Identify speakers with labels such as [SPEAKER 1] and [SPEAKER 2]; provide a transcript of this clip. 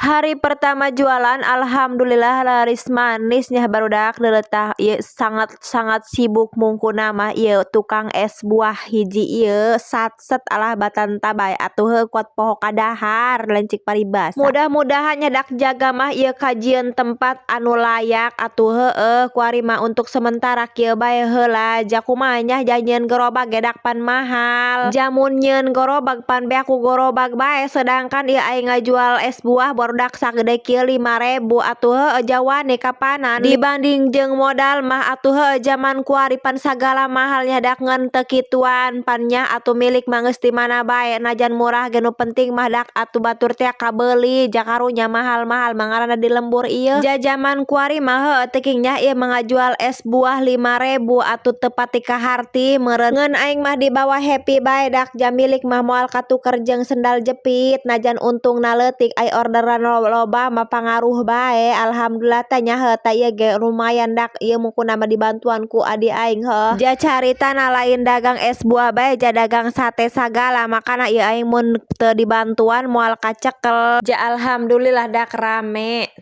[SPEAKER 1] Hari pertama jualan, alhamdulillah laris manis nya, barudak. Leuleutah ieu sangat-sangat sibuk mungkuna mah ieu tukang es buah hiji ieu satset. Alah, batanta bae atuh, heuh, kuat poho kadahar lain cik paribasa. Mudah-mudahan nya dak jaga mah ieu kajieun tempat anu layak atuh, heueuh. Kuari mah untuk sementara kieu bae heula. Ja kumaha nya, ja nyieun gerobak ge dak pan mahal. Jamun nyieun gerobak pan beak ku gerobak bae, sedangkan ieu aing ngajual es buah, barudak, sagede kieu 5.000 atuh, heueuh. Jawani kapanan dibanding jeung modal mah atuh, heueuh. Jaman kuari pan sagala mahal nya, dak ngan teu kituan pan nya atuh. Milik mah geus di mana bae, najan murah ge nu penting mah dak atuh batur teh kabeuli. Ja karunya mahal-mahal mah ngaranna di lembur ieu. Ja jaman kuari mah, heueuh, teuking nya ieu mah ngajual es buah 5.000 atuh teu pati kaharti meureun. Ngeun aing mah dibawa happy bae dak, ja milik mah moal katuker jeung sendal jepit. Najan untungna leutik, ai orderan loba mah pangaruh bae. Alhamdulillah teh nya, heuh, tah ieu ge lumayan dak ieu mungkuna mah dibantuan ku adi aing, heuh. Ja caritana lain dagang es buah bae, ja dagang sate sagala, makana ieu aing mun teu dibantuan moal kacekel. Ja alhamdulillah dak rame.